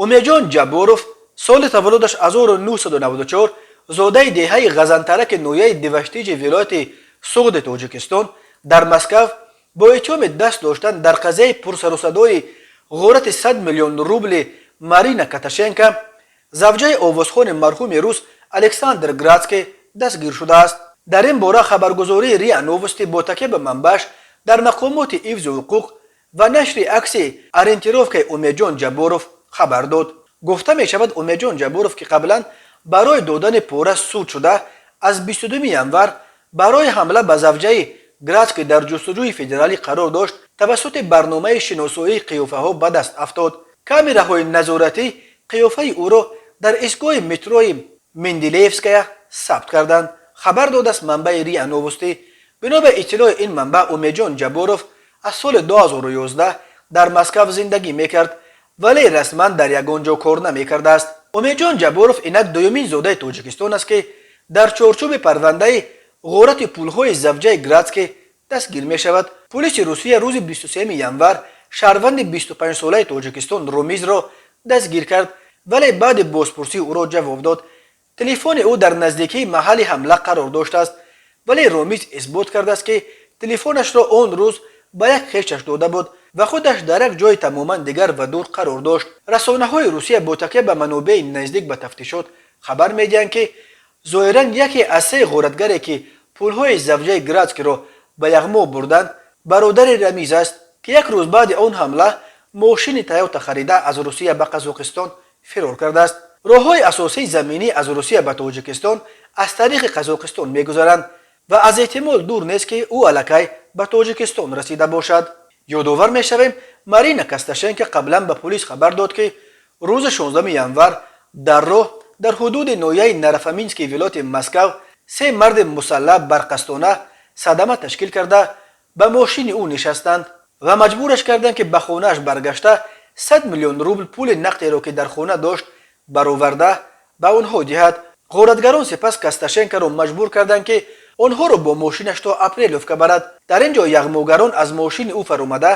Умедҷон Ҷабборов, соли таваллудаш 1994, зодаи деҳаи Ғазантараки ноҳияи Деваштиҷи вилояти Суғди Тоҷикистон, дар Москав бо иттиҳоми даст доштан дар қазияи пурсарусадои ғорати 100 миллион рубли Марина Каташенко, завҷаи овозхони марҳуми рус Александр Градский, дастгир шудааст. Дар ин бора хабаргузории РИА Новости бо такя ба манбааш дар мақомоти ҳифзи ҳуқуқ ва нашри акси ориентировкаи Умедҷон Ҷабборов хабар дод. Гуфта мешавад, Умедҷон Ҷабборов, ки қаблан барои додани пора суд шуда, аз 22 январ барои ҳамла ба завҷаи Градский дар ҷустуҷӯи федералӣ қарор дошт, тавассути барномаи шиносоии қиёфаҳо ба даст афтод. Камераҳои назоратӣ қиёфаи ӯро дар истгоҳи метрои Менделеевская сабт карданд, хабар додааст манбаи РИА Новости. Бино ба иттилои ин манбаъ, Умедҷон Ҷабборов аз соли 2011 дар Москав зиндагӣ мекард, вале расман дар ягон ҷо кор намекардааст. Умедҷон Ҷабборов инак дуюмин зодаи Тоҷикистон аст, ки дар чорчӯби парвандаи ғорати пулҳои завҷаи Градский дастгир мешавад. Пулиси Русия рӯзи 23 январ шаҳрванди 25-солаи Тоҷикистон Ромизро дастгир кард, вале баъди бозпурсӣ ӯро ҷавоб дод. Телефони ӯ дар наздикии маҳалли ҳамла қарор доштааст, вале Ромиз исбот кардааст, ки телефонашро он рӯз ба як хешаш дода буд ва худаш дар як ҷои тамоман дигар ва дур қарор дошт. Расонаҳои Русия бо такя ба манобеи наздик ба тафтишот хабар медиҳанд, ки зоҳиран яке аз се ғоратгаре, ки пулҳои завҷаи Градскиро ба яғмо бурданд, бародари Рамиз аст, ки як рӯз баъди он ҳамла мошини Тойота харида, аз Русия ба Қазоқистон фирор кардааст. Роҳҳои асосии заминӣ аз Русия ба Тоҷикистон аз тариқи Қазоқистон мегузаранд ва аз эҳтимол дур нест, ки ӯ аллакай ба Тоҷикистон расида бошад. Ёдовар мешавем, Марина Касташенко қаблан ба пулис хабар дод, ки рӯзи 16 январ дар роҳ дар ҳудуди ноҳияи Нарофоминский вилояти Москав се марди мусаллаҳ барқасдона садама ташкил карда, ба мошини ӯ нишастанд ва маҷбураш карданд, ки ба хонааш баргашта, 100 миллион рубл пули нақдеро, ки дар хона дошт, бароварда ба онҳо диҳад. Ғоратгарон сипас Касташенкоро маҷбур карданд, ки онҳоро бо мошинаш то Апреловка барад. Дар ин ҷо яғмогарон аз мошини ӯ фаромада,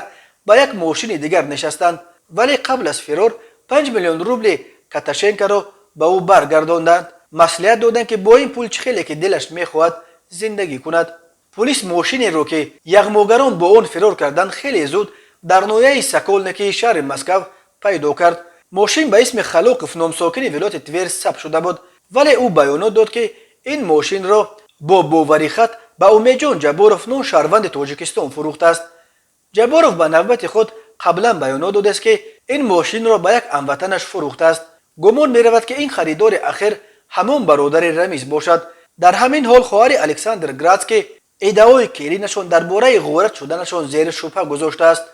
ба як мошини дигар нишастанд, вале қабл аз фирор 5 миллион рубли Каташенкоро ба ӯ баргардонданд, маслиҳат доданд, ки бо ин пул чӣ хеле ки дилаш мехоҳад зиндагӣ кунад. Пулис мошинеро, ки яғмогарон бо он фирор карданд, хеле зуд дар ноҳияи Соколникии шаҳри Москав пайдо кард. Мошин ба исми Халоқов ном сокини вилояти Твер сабт шуда буд, вале ӯ баёнот дод, ки ин мошинро бо боварихат ба Умедҷон Ҷабборов ном шаҳрванди Тоҷикистон фурӯхтааст. Ҷабборов ба навбати худ қаблан баёнот додааст, ки ин мошинро ба як ҳамватанаш фурӯхтааст. Гумон меравад, ки ин харидори ахир ҳамон бародари Рамиз бошад. Дар ҳамин ҳол хоҳари Александр Градский иддаои келинашон дар бораи ғорат шуданашон зери шубҳа гузоштааст.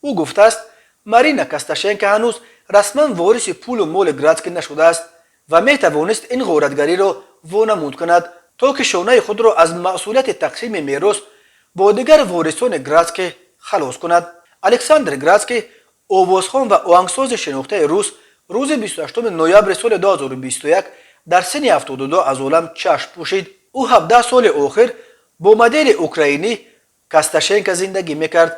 Ӯ гуфтааст, Марина Касташенко ҳанӯз расман вориси пулу моли Градский нашудааст ва метавонист ин ғоратгариро вонамуд кунад, то ки шонаи худро аз масъулияти тақсими мерос бо дигар ворисони Градский халос кунад. Александр Градский, овозхон ва оҳангсози шинохтаи рус, рӯзи 28 ноябри соли 2021 дар синни 72 аз олам чашм пӯшид. Ӯ 17 соли охир бо модели украинӣ Касташенко зиндагӣ мекард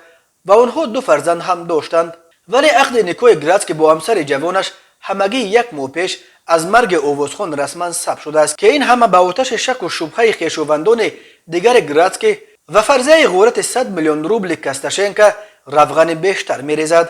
ва онҳо ду фарзанд ҳам доштанд. Вале ақди никоҳи Градский бо ҳамсари ҷавонаш ҳамагӣ як моҳ пеш аз марги овозхон расман сабт шудааст, ки ин ҳама ба оташи шаку шубҳаи хешовандони дигари Градский ва фарзияи ғорати 100 миллион рубли Касташенко равғани бештар мерезад.